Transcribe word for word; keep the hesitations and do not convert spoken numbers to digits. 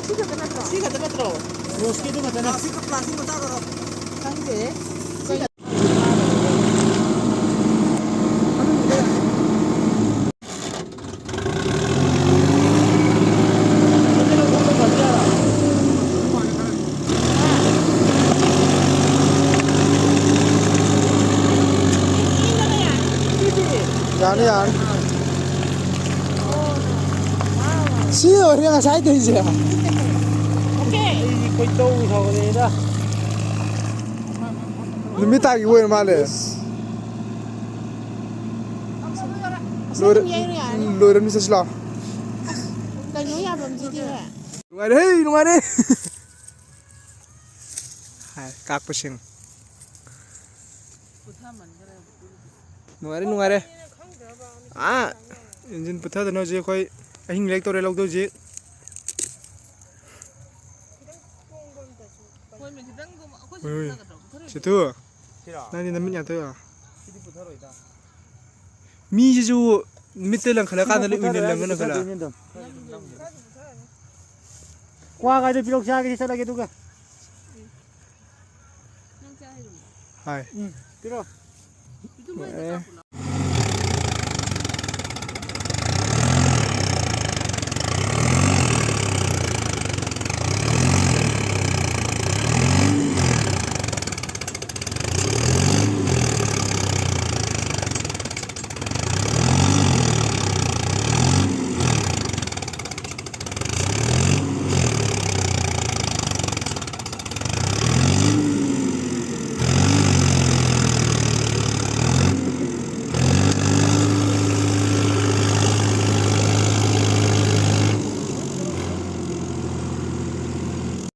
ꯁꯤ ꯈꯛꯇ ꯅꯠꯇ꯭ꯔꯣ? ꯁꯤ ꯈꯛꯇ ꯅꯠꯇ꯭ꯔꯣ? ꯔꯣꯁꯀꯤꯗꯨ ꯈꯛꯇꯅꯦ꯫ ꯄ꯭ꯂꯥꯁꯇꯤꯛ, ꯄ꯭ꯂꯥꯁꯇꯤꯛ ꯃꯆꯥ ꯈꯔ꯫ ꯈꯪꯗꯦ꯫ ꯌꯥꯅꯤ, ꯌꯥꯅꯤ꯫ ꯁꯤ ꯑꯣꯏꯔꯦ ꯉꯁꯥꯏ ꯇꯧꯔꯤꯁꯦ꯫ ꯑꯩꯗꯤ ꯈꯣꯏꯗꯧ ꯁꯥꯎꯒꯠꯂꯛꯑꯦꯗ꯫ ꯅꯨꯃꯤꯠ ꯇꯥꯈꯤꯕ ꯑꯣꯏꯔ ꯃꯥꯜꯂꯦ꯫ ꯂꯣꯏꯔ-, ꯂꯣꯏꯔꯝꯅꯤ, ꯆꯠꯁꯤ ꯂꯥꯛꯑꯣ꯫ ꯀꯩꯅꯣ ꯌꯥꯐꯝꯁꯤꯗꯤ꯫ ꯅꯨꯡꯉꯥꯏꯔꯦ, ꯅꯨꯡꯉꯥꯏꯔꯦ꯫ ꯍꯥꯏ, ꯀꯥꯛꯄꯁꯤꯡ꯫ ꯅꯨꯡꯉꯥꯏꯔꯦ, ꯅꯨꯡꯉꯥꯏꯔꯦ꯫ ꯑꯥ, ꯏꯟꯖꯤꯟ ꯄꯨꯊꯗꯅ ꯍꯧꯖꯤꯛ ꯑꯩꯈꯣꯏ ꯑꯍꯤꯡ ꯂꯦꯛ ꯇꯧꯔꯦ ꯂꯧꯗ ꯍꯧꯖꯤꯛ꯫ ꯍꯣꯏ, ꯍꯣꯏ꯫ ꯁꯤꯇꯨ, ꯅꯪꯗꯤ ꯅꯃꯤꯠ ꯌꯥꯗꯣꯏꯔꯣ? ꯃꯤꯁꯤꯁꯨ ꯃꯤꯠꯇ ꯂꯪꯈꯠꯂꯀꯥꯟꯗ ꯂꯣꯏ ꯎꯏꯅ ꯂꯪꯉ ꯂꯪꯈꯠꯂ꯫ ꯀ꯭ꯋꯥ ꯀꯥꯏꯗ ꯄꯤꯔꯧ ꯆꯥꯒꯦ ꯆꯠꯂꯒꯦ ꯑꯗꯨꯒ꯫ ꯍꯥꯏ꯫ ꯎꯝ, ꯄꯤꯔꯣ꯫ ꯑꯦ꯫